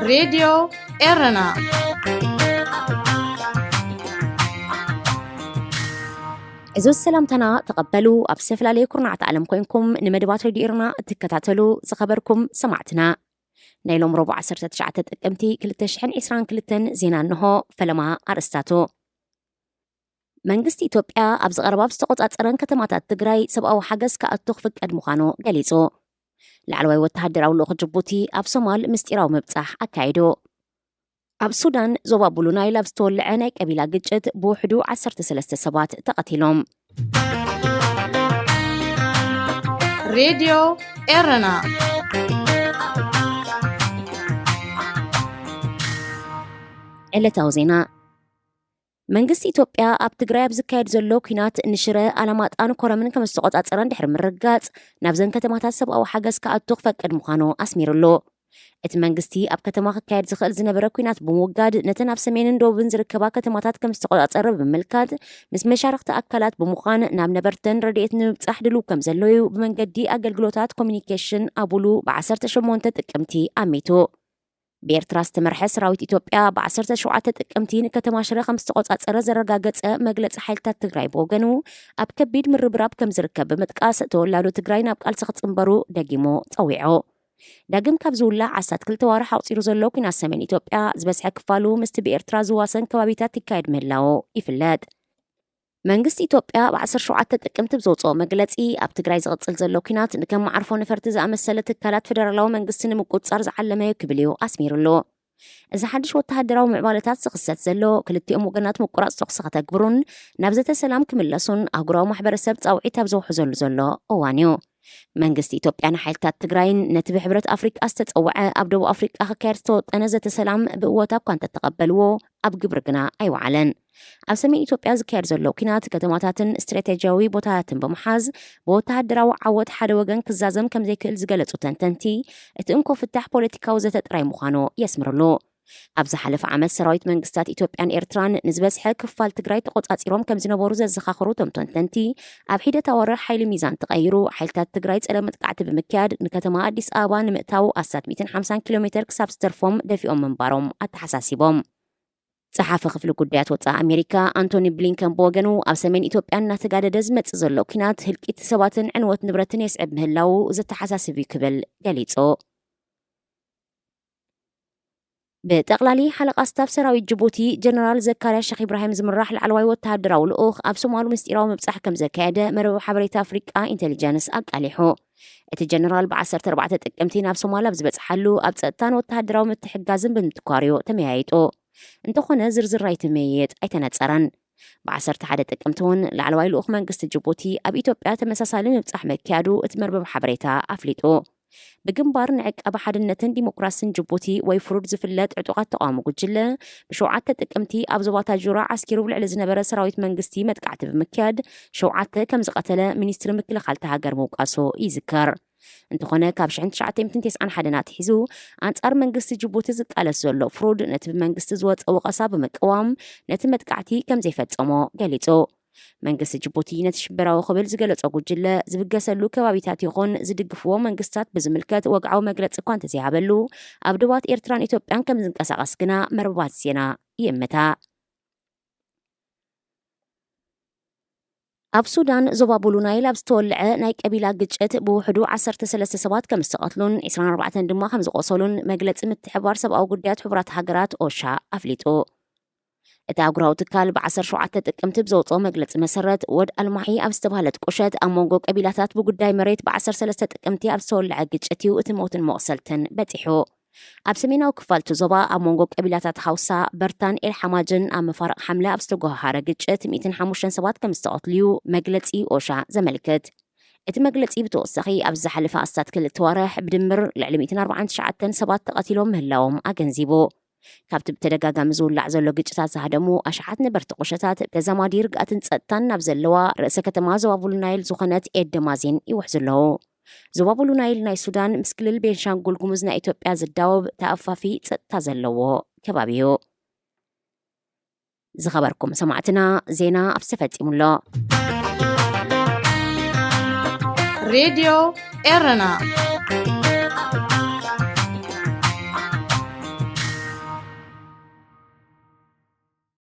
ሬድዮ ኤረና። እዚ ሰላምታና ተቐበሉ። ኣብ ዝተፈላለየ ኩርናዓት ዓለም ኮይንኩም ንመደባት ሬድዮ ኤረና እትከታተሉ ዝኸበርኩም ሰማዕትና፣ ናይ ሎም ረቡዕ ዓሰርተ ትሽዓተ ጥቅምቲ ክልተ ሽሕን ዕስራን ክልተን ዜና እንሆ። ፈለማ ኣርእስታቱ። መንግስቲ ኢትዮጵያ ኣብዚ ቀረባ ኣብ ዝተቆጻጸረን ከተማታት ትግራይ ሰብኣዊ ሓገዝ ክኣቱ ክፍቀድ ምዃኑ ገሊጹ። ላዕለዋይ ወተሃደራዊ ልኡኽ ጅቡቲ ኣብ ሶማል ምስጢራዊ ምብጻሕ ኣካይዱ። ኣብ ሱዳን ዞባ ብሉ ናይል ኣብ ዝተወልዐ ናይ ቀቢላ ግጭት ብውሕዱ ዓሰርተ ሰለስተ ሰባት ተቐቲሎም። ሬድዮ ኤረና። ዕለታዊ ዜና። መንግስቲ ኢትዮጵያ ኣብ ትግራይ ኣብ ዝካየድ ዘሎ ኲናት ንሽረ፣ ኣላማጣን ኮረምን ከም ዝተቆጻጸረን ድሕሪ ምርጋጽ፣ ናብዘን ከተማታት ሰብኣዊ ሓገዝ ክኣቱ ክፈቅድ ምዃኑ ኣስሚሩሉ። እቲ መንግስቲ ኣብ ከተማ ክካየድ ዝኽእል ዝነበረ ኲናት ብምውጋድ፣ ነተን ኣብ ሰሜንን ደቡብን ዝርከባ ከተማታት ከም ዝተቆጻጸረ ብምምልካት፣ ምስ መሻርኽቲ ኣካላት ብምዃን ናብ ነበርተን ረድኤት ንምብጻሕ ድሉው ከም ዘሎ እዩ ብመንገዲ ኣገልግሎታት ኮሚኒኬሽን ኣቡሉ ብ ዓሰርተ ሸሞንተ ጥቅምቲ ኣሚቱ። ብኤርትራ ዝተመርሐ ሰራዊት ኢትዮጵያ ብ ዓሰርተ ሸውዓተ ጥቅምቲ ንከተማ ሽረ ከም ዝተቆጻጸረ ዘረጋገጸ መግለጺ ሓይልታት ትግራይ ብወገኑ፣ ኣብ ከቢድ ምርብራብ ከም ዝርከብ ብምጥቃስ፣ ተወላዶ ትግራይ ናብ ቃልሲ ክጽንበሩ ደጊሙ ጸዊዑ። ዳግም ካብ ዝውላዕ ዓሰርተ ክልተ ዋርሕ ኣቑጺሩ ዘሎ ኲናት ሰሜን ኢትዮጵያ ዝበዝሐ ክፋሉ ምስቲ ብኤርትራ ዝዋሰን ከባቢታት ይካየድ ምህላዉ ይፍለጥ። መንግስቲ ኢትዮጵያ ብ ዓሰርተ ሸውዓተ ጥቅምቲ ብዘውፅኦ መግለፂ፣ ኣብ ትግራይ ዝቕፅል ዘሎ ኲናት ንከም መዓርፎ ነፈርቲ ዝኣመሰለ ትካላት ፈደራላዊ መንግስቲ ንምቁፅፃር ዝዓለመ እዩ ክብል እዩ ኣስሚሩሉ። እዚ ሓድሽ ወተሃደራዊ ምዕባለታት ዝኽሰት ዘሎ፣ ክልቲኦም ወገናት ምቁራፅ ተኹሲ ከተግብሩን ናብ ዘተ ሰላም ክምለሱን ኣህጉራዊ ማሕበረሰብ ፃውዒት ኣብ ዘውሕዘሉ ዘሎ እዋን እዩ። መንግስቲ ኢትዮጵያ ንሓይልታት ትግራይን ነቲ ብሕብረት ኣፍሪቃ ዝተፀውዐ ኣብ ደቡብ ኣፍሪቃ ክካየድ ዝተወጠነ ዘተ ሰላም ብእወታ እኳ እንተተቐበልዎ፣ ኣብ ግብሪ ግና ኣይወዓለን። ኣብ ሰሜን ኢትዮጵያ ዝካየድ ዘሎ ኲናት፣ ከተማታትን ስትራቴጂያዊ ቦታታትን ብምሓዝ፣ ብወተሃደራዊ ዓወት ሓደ ወገን ክዛዘም ከም ዘይክእል ዝገለጹ ተንተንቲ፣ እቲ እንኮ ፍታሕ ፖለቲካዊ ዘተ ጥራይ ምዃኑ የስምርሉ። ኣብ ዝሓለፈ ዓመት፣ ሰራዊት መንግስታት ኢትዮጵያን ኤርትራን ንዝበዝሐ ክፋል ትግራይ ተቖጻጺሮም ከም ዝነበሩ ዘዘኻኽሩ እቶም ተንተንቲ፣ ኣብ ሒደት ኣዋርሕ ሓይሊ ሚዛን ተቐይሩ፣ ሓይልታት ትግራይ ጸረ መጥቃዕቲ ብምክያድ፣ ንከተማ ኣዲስ ኣበባ ንምእታው ኣስታት ሚእትን ሓምሳን ኪሎ ሜተር ክሳብ ዝተርፎም ደፊኦም ምንባሮም ኣተሓሳሲቦም። ጸሓፊ ክፍሊ ጉዳያት ወጻኢ ኣሜሪካ ኣንቶኒ ብሊንከን ብወገኑ፣ ኣብ ሰሜን ኢትዮጵያ እናተጋደደ ዝመጽእ ዘሎ ኲናት ህልቂት ሰባትን ዕንወት ንብረትን የስዕብ ምህላዉ ዘተሓሳስብ እዩ ክብል ገሊጹ። ብጠቕላሊ ሓለቓ ስታፍ ሰራዊት ጅቡቲ ጀነራል ዘካርያ ሸኽ ኢብራሂም ዝምራሕ ላዕለዋይ ወተሃደራዊ ልኡኽ ኣብ ሶማል ምስጢራዊ ምብጻሕ ከም ዘካየደ መርበብ ሓበሬታ ኣፍሪቃ ኢንቴሊጀንስ ኣቃሊሑ። እቲ ጀነራል ብ ዓሰርተ ኣርባዕተ ጥቅምቲ ናብ ሶማል ኣብ ዝበጽሓሉ፣ ኣብ ጸጥታን ወተሃደራዊ ምትሕግጋዝን ብምትኳር እዩ ተመያይጡ። እንተኾነ፣ ዝርዝር ናይቲ ምይይጥ ኣይተነጸረን። ብ ዓሰርተ ሓደ ጥቅምቲ እውን ላዕለዋይ ልኡኽ መንግስቲ ጅቡቲ ኣብ ኢትዮጵያ ተመሳሳሊ ምብጻሕ መክያዱ እቲ መርበብ ሓበሬታ ኣፍሊጡ። ብግንባር ንዕቃበ ሓድነትን ዲሞክራስን ጅቡቲ ወይ ፍሩድ ዝፍለጥ ዕጡቓት ተቓውሞ ጉጅለ፣ ብሸውዓተ ጥቅምቲ ኣብ ዞባ ታጁራ ዓስኪሩ ብልዕሊ ዝነበረ ሰራዊት መንግስቲ መጥቃዕቲ ብምክያድ፣ ሸውዓተ ከም ዝቐተለ ሚኒስትሪ ምክልኻል እታ ሃገር ምውቃሱ ይዝከር። እንተኾነ፣ ካብ ሽሕን ትሽዓተ ሚእትን ተስዓን ሓደን ኣትሒዙ ኣንጻር መንግስቲ ጅቡቲ ዝቃለስ ዘሎ ፍሩድ፣ ነቲ ብመንግስቲ ዝወጸ ወቐሳ ብምቅዋም፣ ነቲ መጥቃዕቲ ከም ዘይፈጸሞ ገሊጹ። መንግስቲ ጅቡቲ ነቲ ሽበራዊ ክብል ዝገለጾ ጉጅለ ዝብገሰሉ ከባቢታት ይኹን ዝድግፍዎ መንግስታት ብዝምልከት ወግዓዊ መግለጺ እኳ እንተዘይሃበሉ፣ ኣብ ዶባት ኤርትራን ኢትዮጵያን ከም ዝንቀሳቐስ ግና መርበባት ዜና ይእምታ። ኣብ ሱዳን ዞባ ብሉ ናይል ኣብ ዝተወልዐ ናይ ቀቢላ ግጭት ብውሕዱ ዓሰርተ ሰለስተ ሰባት ከም ዝተቐትሉን ዕስራን ኣርባዕተን ድማ ከም ዝቖሰሉን መግለጺ ምትሕብባር ሰብኣዊ ጉዳያት ሕቡራት ሃገራት ኦሻ ኣፍሊጡ። እቲ ኣህጉራዊ ትካል ብ ዓሰርተ ሸውዓተ ጥቅምቲ ብዘውፅኦ መግለጺ መሰረት፣ ወድ ኣልማሒ ኣብ ዝተባህለት ቁሸት ኣብ መንጎ ቀቢላታት ብጉዳይ መሬት ብ ዓሰርተ ሰለስተ ጥቅምቲ ኣብ ዝተወልዐ ግጭት እዩ እቲ ሞትን መቑሰልትን በጺሑ። ኣብ ሰሜናዊ ክፋል እቲ ዞባ ኣብ መንጎ ቀቢላታት ሃውሳ፣ በርታን ኤልሓማጅን ኣብ መፋርቕ ሓምለ ኣብ ዝተጎሃሃረ ግጭት ሚእትን ሓሙሽተን ሰባት ከም ዝተቐትሉ እዩ መግለጺ ኦሻ ዘመልክት። እቲ መግለጺ ብተወሳኺ፣ ኣብ ዝሓለፈ ኣስታት ክልተ ዋርሕ ብድምር ልዕሊ ሚእትን ኣርባዓን ትሽዓተን ሰባት ተቐቲሎም ምህላዎም ኣገንዚቡ። ካብቲ ብተደጋጋሚ ዝውላዕ ዘሎ ግጭታት ዝሃደሙ ኣሽሓት ነበርቲ ቁሸታት፣ ተዛማዲ ርግኣትን ጸጥታን ናብ ዘለዋ ርእሰ ከተማ ዞባ ቡሉ ናይል ዝኾነት ኤደማዜን ይውሕዙ ኣለዉ። ዞባ ቡሉ ናይል ናይ ሱዳን ምስ ክልል ቤንሻንጉል ጉሙዝ ናይ ኢትዮጵያ ዝዳወብ ተኣፋፊ ጸጥታ ዘለዎ ከባቢ እዩ። ዝኸበርኩም ሰማዕትና፣ ዜና ኣብዚ ተፈጺሙ ኣሎ። ሬድዮ ኤረና።